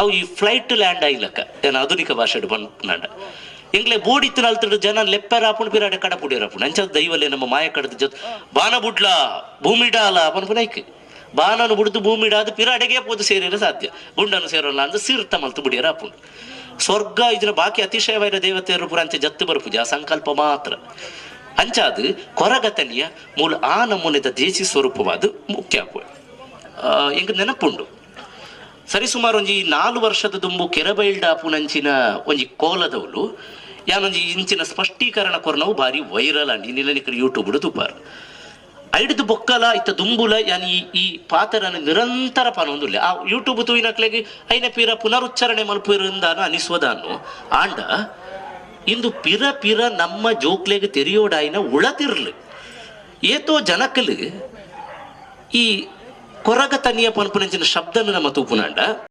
ಅವು ಈ flight land ಆಯಿಲಕ್ಕ ಏನ ಆಧುನಿಕ ಭಾಷೆಡ್ ಪನ್ಪುನಾಂಡ ಎಂಕ್ಲೆ ಬೋಡಿತ್ತಿನ ಅಲ್ತುಡು ಜನ ಲೆಪ್ಪೆರ ಆಪುಂಡು, ಪಿರಾಡೆ ಕಡಪುಡಿಯರ ಆಪುಂಡು. ಅಂಚಾದ ದೈವಲೆ ನಮ್ಮ ಮಾಯ ಕಡದ ಜೊತೆ ಬಾನ ಬುಡ್ಲ ಭೂಮಿಡಾಲ ಪನ್ಪುನೈಕ್ ಬಾನನು ಬುಡ್ದು ಭೂಮಿಡಾದ ಪಿರಾಡೆಗೆ ಪೋದು ಸೇರಿರ ಸಾಧ್ಯ ಗುಂಡನು ಸೇರೋಲ್ಲ ಅಂದ್ ಸಿರ್ತ ಮಲ್ತು ಬುಡಿಯರ ಆಪುಂಡು. ಸ್ವರ್ಗ ಇದ್ರ ಬಾಕಿ ಅತಿಶಯವಾದ ದೇವತೆಯರು ಪುರ ಅಂಚೆ ಜತ್ತು ಬರ್ಪುಜ ಆ ಸಂಕಲ್ಪ ಮಾತ್ರ. ಅಂಚಾದ ಕೊರಗತನಿಯ ಮೂಲ ಆ ನಮೂನೆದ ದೇಸಿ ಸ್ವರೂಪವಾದ ಮುಖ್ಯ ಆಪುವೆ. ಎಂಕ್ ನೆನಪುಂಡು ಸರಿಸುಮಾರು ಒಂಜಿ 4 ವರ್ಷದ ದುಂಬು ಕೆರಬೈಲ್ಡ್ ಆಪುನಂಚಿನ ಒಂಜಿ ಕೋಲದವ್ಲು ಯಾನೊಂಜಿ ಇಂಚಿನ ಸ್ಪಷ್ಟೀಕರಣ ಕೊರ್ನವು ಭಾರಿ ವೈರಲ್ ಅಂಡ್ ಇನ್ನಿಲ್ಲ ಯೂಟ್ಯೂಬ್ ತೂಪಾರ್. ಐಡ್ದು ಬೊಕ್ಕಲ ಇತ್ತ ದುಂಬುಲ ಯಾನ್ ಈ ಪಾತ್ರನ ನಿರಂತರ ಪನೊಂದುಲ್ಲೆ ಆ ಯೂಟ್ಯೂಬ್ ತೂಯಿನಕ್ಲೆಗ್ ಐನ ಪಿರ ಪುನರುಚ್ಚಾರಣೆ ಮಲ್ಪುರಂದಾನ ಅನಿಸುವದಾನು. ಆಂಡ ಇಂದು ಪಿರ ಪಿರ ನಮ್ಮ ಜೋಕ್ಲೆಗ್ ತೆರಿಯೋಡಾಯಿನ ಉಳತಿರ್ಲು ಏತೋ ಜನಕ್ಕಲು ಈ ಕೊರಗತನಿಯ ಪನ್ಪುನಂಚಿನ ಶಬ್ದನ ನಮ್ಮ ತೂಪುನಾಂಡ.